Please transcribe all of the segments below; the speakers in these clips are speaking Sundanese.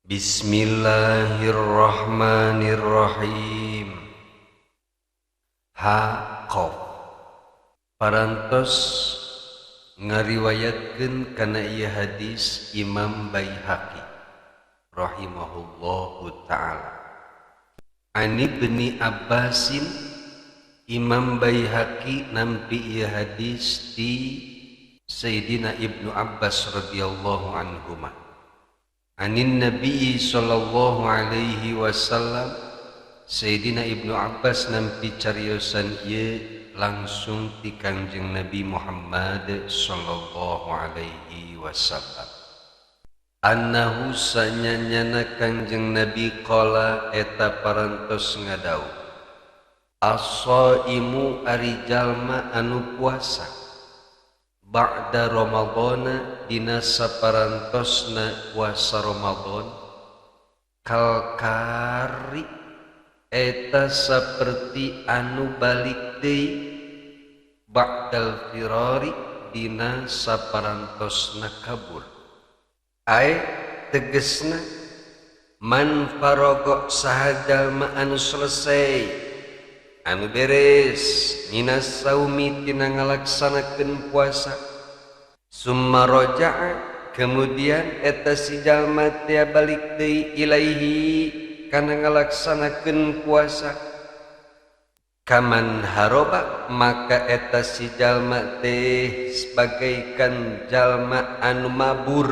Bismillahirrahmanirrahim. Ha qaf parantos ngariwayatkeun kana ieu hadis Imam Baihaqi rahimahullahu taala. An Ibni Abbasin, Imam Baihaqi nampi ieu hadis di Sayyidina Ibnu Abbas radhiyallahu anhuma. Anin Nabi sallallahu alaihi wasallam, Sayyidina Ibnu Abbas nampi cariosan ieu langsung ti Kangjeng Nabi Muhammad sallallahu alaihi wasallam. Annahu, sanyanyana Kangjeng Nabi, qala, eta parantos ngadawuh, as-saimu, ari jalma anu puasa, ba'da Ramadhana, dina saparantosna puasa Ramadan, kal karri, eta saperti anu balik deui, ba'dal firari, dina saparantosna kabur. Ai tegesna man farogo, saha jalma anu selesai, anu beres, minas saumi, tina ngalaksanakeun puasa, summa roja'a, kemudian eta si jalma teh balik deui, ilaihi, kana ngalaksanakeun puasa, kaman haroba, maka eta si jalma teh sebagaikan jalma anu mabur,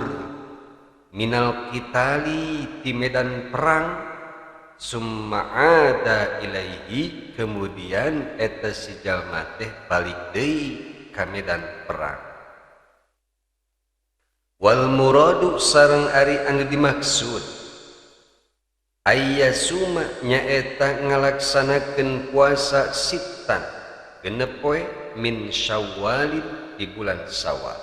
minal qitali, di medan perang, summa ada ilaihi, kemudian eta si jalma teh balik deui ka medan perang. Wal muradu, sareng ari anu dimaksud, ayyasuma, nyaeta ngalaksanakeun puasa, sittan, 6 poe, min Syawalin, di bulan Syawal.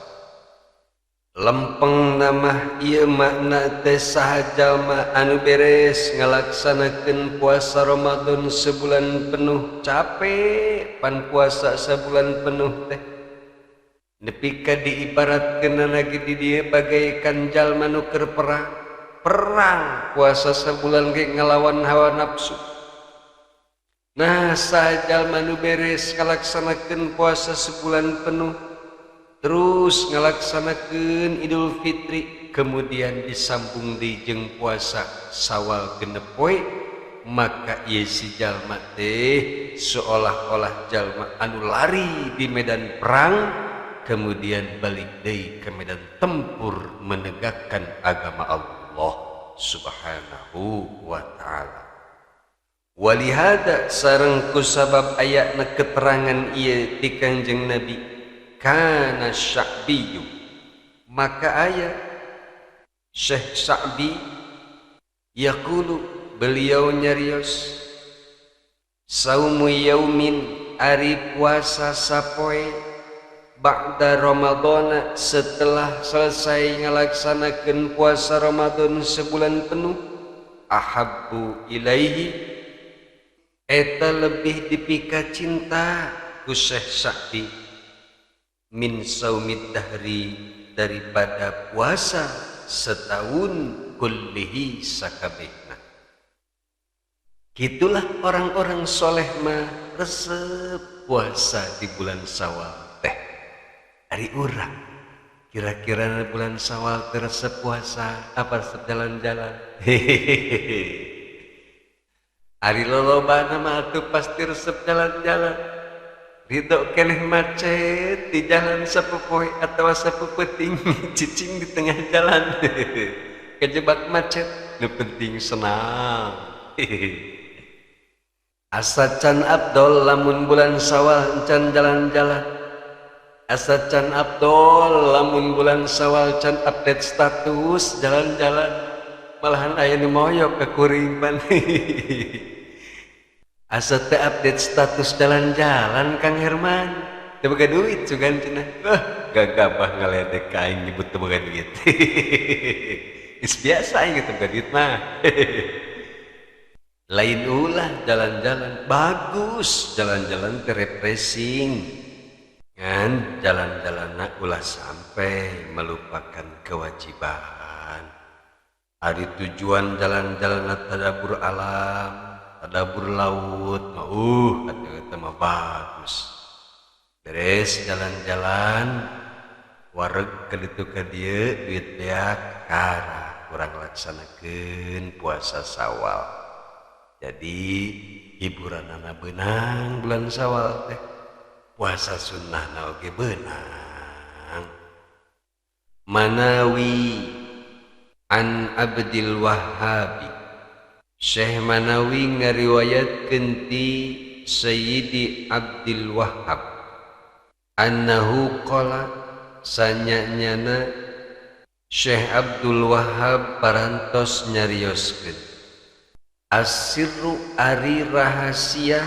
Lempeng nama ieu makna teh saha jalma anu beres ngalaksanakeun puasa Ramadan sebulan penuh. Capek pan puasa sebulan penuh teh, nepi ka diibaratkeun lagi di dieu bagaikan jalma nu keur perang. Perang puasa sebulan ge ngelawan hawa nafsu. Nah, saha jalma nu beres ngalaksanakeun puasa sebulan penuh, terus ngalaksanakeun Idul Fitri, kemudian disambung di jeung puasa Sawal 6 poe, maka ieu si jalma teh seolah-olah jalma anu lari di medan perang, kemudian balik deui ke medan tempur menegakkan agama Allah Subhanahu wa taala. Walihada, sareng kusabab ayatna keterangan ieu ti Kangjeng Nabi, kana Sya'biyu, maka aya Syekh Sa'bi, yaqulu, beliau nyarios, saumu yaumin, ari puasa sapoe, ba'da Ramadana, setelah selesai ngalaksanakeun puasa Ramadan sebulan penuh, ahabbu ilaihi, eta lebih dipika cinta ku Syekh Sa'bi, min saumid dahri, daripada puasa setahun, kullihi, sakabehna. Gitulah orang-orang soleh mah resep puasa di bulan Sawal teh. Ari urang kira-kira bulan Sawal teh resep puasa apa resep jalan-jalan? Hehehe. Ari lolobana mah atuh pasti resep jalan-jalan. Ridho keneh macet di jalan sapopoe atau sapeupeting, cicing di tengah jalan, kejebak macet, nu penting senang. Asa can afdol lamun bulan Sawal can jalan-jalan. Asa can afdol lamun bulan Sawal can update status jalan-jalan. Malahan aya nu moyok ke kuring pan. Asa teu update status jalan-jalan, Kang Herman teu boga duit sugan cenah. Wah, gagabah ngaledek ka aing nyebut teu boga duit. Geus biasa aing teu boga duit mah. Lain ulah jalan-jalan, bagus jalan-jalan teh refreshing. Ngan jalan-jalanna ulah sampai melupakan kewajiban. Ari tujuan jalan-jalan tadabur alam, tadabur laut mah atuh eta mah bagus. Beres jalan-jalan wareg ka ditu ka dieu duit beak kara kurang laksanakeun puasa Syawal. Jadi hiburanana beunang bulan Syawal teh. Puasa sunnahna oge beunang. Manawi an Abdil Wahhabi Syekh Manawi ngariwayatkeun ti Sayyidi Abdil Wahhab annahu qala sanyanyana Syekh Abdul Wahhab parantos nyarioskeun asirru ari rahasia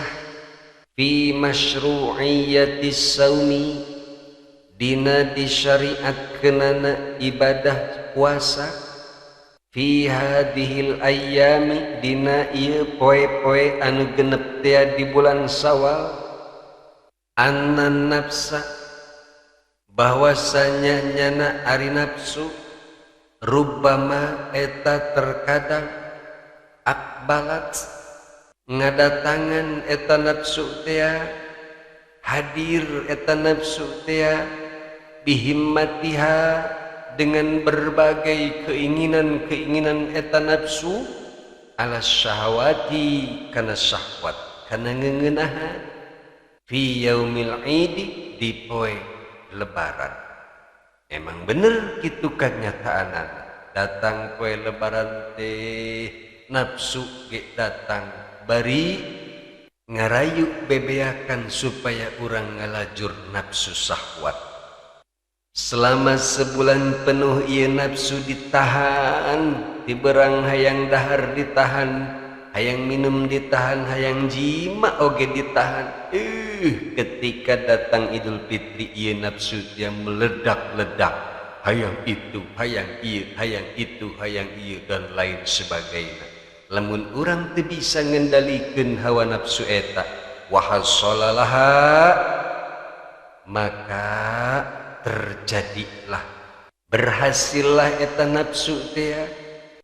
fi masyru'iyatis saumi dina disyariatkeunana ibadah puasa fi hadhil ayyami dina ieu poe-poe anu genep teh di bulan Syawal anna nafsa bahwasanya nyana ari nafsu rubbama eta terkadang akbalat ngadatangan eta nafsu teh hadir eta nafsu teh bihimmatiha dengan berbagai keinginan-keinginan eta nafsu ala syahwati kana syahwat kana ngeuneunahan fi yaumil idi di poe lebaran. Emang bener kitu kanyataanana datang poe lebaran teh nafsu ge datang bari ngarayu bebeakan supaya urang ngalajur nafsu syahwat. Selama sebulan penuh ieu nafsu ditahan, diberang hayang dahar ditahan, hayang minum ditahan, hayang jima oge ditahan. Ketika datang Idul Fitri ieu nafsu dia meledak-ledak, hayang itu, hayang ieu, hayang itu, hayang ieu dan lain sebagainya. Lamun urang teu bisa ngendalikeun hawa nafsu eta, wa hasalalaha, maka terjadilah berhasillah eta nafsu teh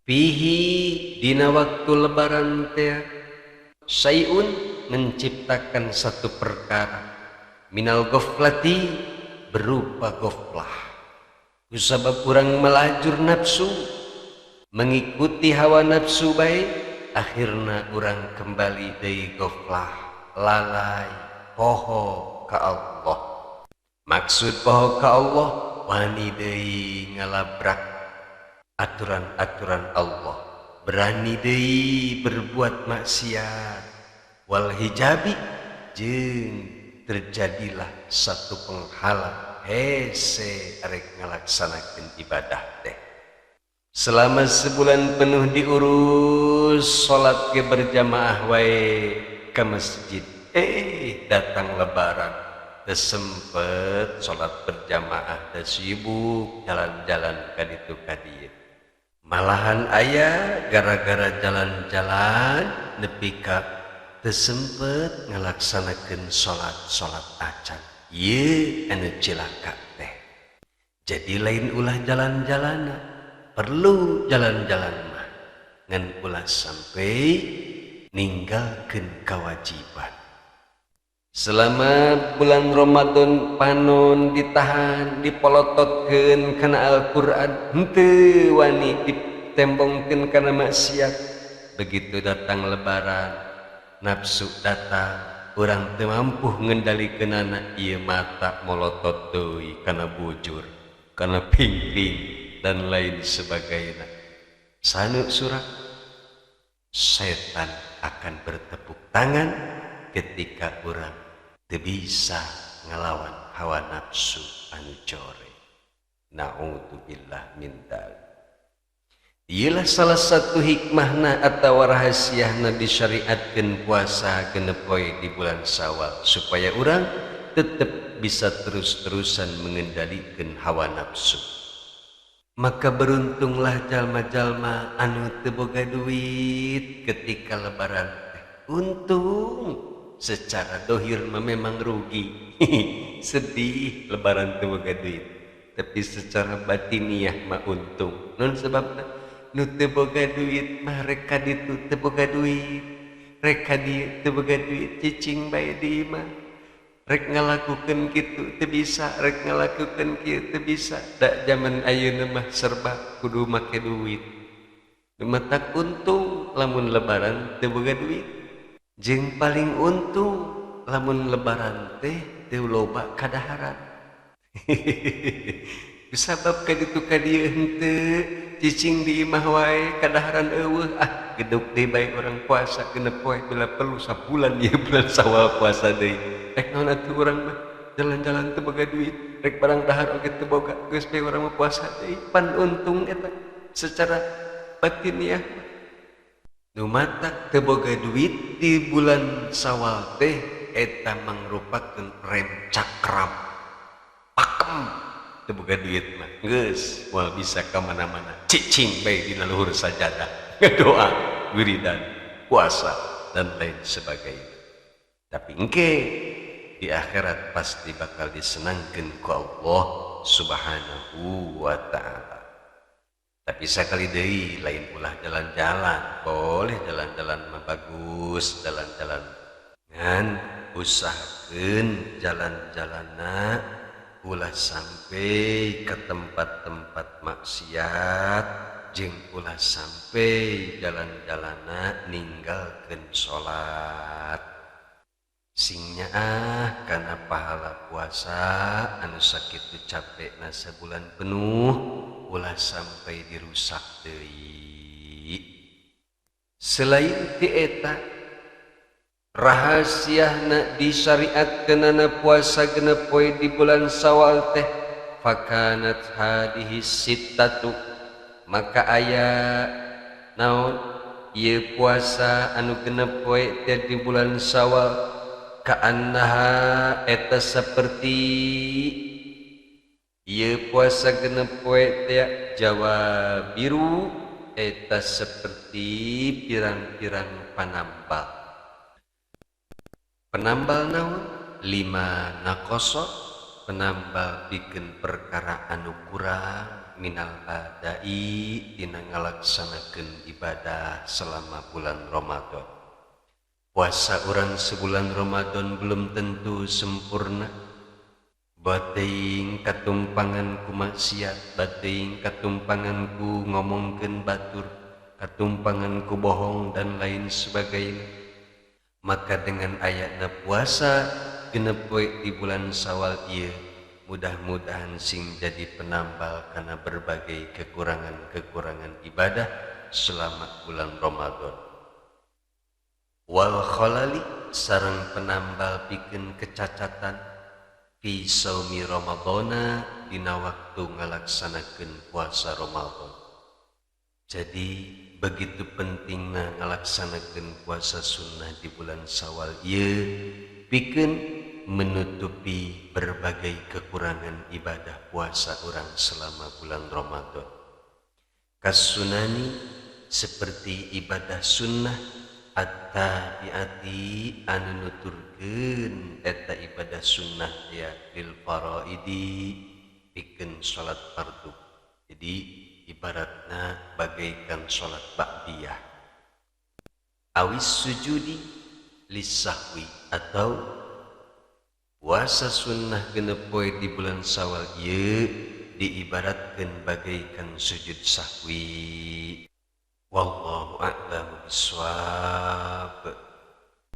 fihi dina waktu lebaran teh syai'un menciptakan satu perkara minal ghaflati berupa ghaflah. Kusabab urang melajur nafsu mengikuti hawa nafsu bae akhirna urang kembali deui ghaflah lalai poho ka Allah. Maksud poho ka Allah wani deui ngalabrak aturan-aturan Allah, berani deui berbuat maksiat wal hijabi jeung terjadilah satu penghalang hese arek ngalaksanakeun ibadah teh. Selama sebulan penuh diurus salat ge berjamaah wae ke masjid, datang lebaran sempet salat berjamaah teh sibuk jalan-jalan ka ditu ka dieu. Malahan aya gara-gara jalan-jalan nepi ka teu sempet ngalaksanakeun salat-salat acan. Ieu anu cilaka teh. Jadi lain ulah jalan-jalan, perlu jalan-jalan mah ngan ulah sampai ninggalkeun kewajiban. Selama bulan Ramadan panon ditahan dipolototkeun kana Al-Qur'an henteu wani ditembongkeun kana maksiat. Begitu datang lebaran nafsu datang, urang teu mampu ngendalikeunana, ieu mata molotot deui kana bujur, kana pingping dan lain sebagainya. Sanu surak setan akan bertepuk tangan ketika urang teu bisa ngalawan hawa nafsu anu core. Na'udzubillah min dzalik. Iyalah salah satu hikmahna atau rahasiahna disyariatkeun puasa genep poe di bulan Syawal supaya urang tetap bisa terus-terusan mengendalikan hawa nafsu. Maka beruntunglah jalma-jalma anu teu boga duit ketika lebaran teh. Untung secara dohir memang rugi. Sedih lebaran teu boga duit, tapi secara batiniah mah untung. Nun sebabna Nu teu boga duit mah rek ka ditu teu boga duit, rek ka dieu teu boga duit, cicing bae di imah. Rek ngalakukeun kitu teu bisa, rek ngalakukeun kieu teu bisa. Da zaman ayeuna mah serba kudu make duit. Nu matak untung lamun lebaran teu boga duit. Jeung paling untung lamun lebaran teh teu loba kadaharan. Sabab ka ditu ka dieu henteu, cicing di imah wae kadaharan eueuh, ah geduk deui bae urang puasa genep poe bila perlu sabulan ieu bulan Syawal puasa deui. Rek naon atuh urang mah jalan-jalan teu boga duit, rek barang dahar oge teu boga, geus bae urang mah puasa deui. Pan untung eta secara batiniah. Nu matak teu boga duit di bulan Syawal teh eta mangrupakeun rem cakram pakem. Teu boga duit mah geus moal bisa ka mana-mana, cicing bae dina luhur sajadah, ngadoa, wiridan, puasa dan lain sebagainya. Tapi engke di akhirat pasti bakal disenangkeun ku Allah Subhanahu wa ta'ala. Tapi sakali deui lain ulah jalan-jalan, boleh jalan-jalan mah bagus, jalan-jalan ngan usahakeun jalan-jalanna ulah sampai ke tempat-tempat maksiat, jeung ulah sampai jalan-jalanna ninggalkeun salat. Sing nyaah kana pahala puasa anu sakitu capekna sabulan penuh ulah sampai dirusak deui. Selain ti eta rahasiahna disyariatkeunana puasa genep poe di bulan Syawal teh fakanat hadihi sittatu, maka aya naon ieu puasa anu genep poe teh di bulan Syawal kaannaha eta saperti ieu puasa genep poe teh jawa biru eta seperti pirang-pirang panambal. Penambal naon? Lima nakoso, penambal bikin perkara anu kurang minal adai dina ngalaksanakeun ibadah selama bulan Ramadan. Puasa urang sebulan Ramadan belum tentu sempurna. Bateing katumpangan ku maksiat, bateing katumpangan ku ngomongkeun batur, katumpangan ku bohong dan lain sebagainya. Maka dengan ayatna puasa genep poe di bulan Syawal ieu mudah-mudahan sing jadi penambal karena berbagai kekurangan-kekurangan ibadah selama bulan Ramadan. Wal khalali sareng penambal pikeun kecacatan fi saumi Ramadana dina waktu ngalaksanakeun puasa Ramadan. Jadi begitu pentingna ngalaksanakeun puasa sunnah di bulan Syawal ieu pikeun menutupi berbagai kekurangan ibadah puasa urang selama bulan Ramadan. Kasunani seperti ibadah sunnah at-tabiati anu nuturkeun eta ibadah sunnah ya lil faraidi pikeun salat fardu. Jadi ibaratna bagaikan salat ba'diyah. Awis sujudi lisahwi atau puasa sunnah genep poe di bulan Syawal ieu diibaratkeun bagaikan sujud sahwi. Wallahu a'lam bishawab.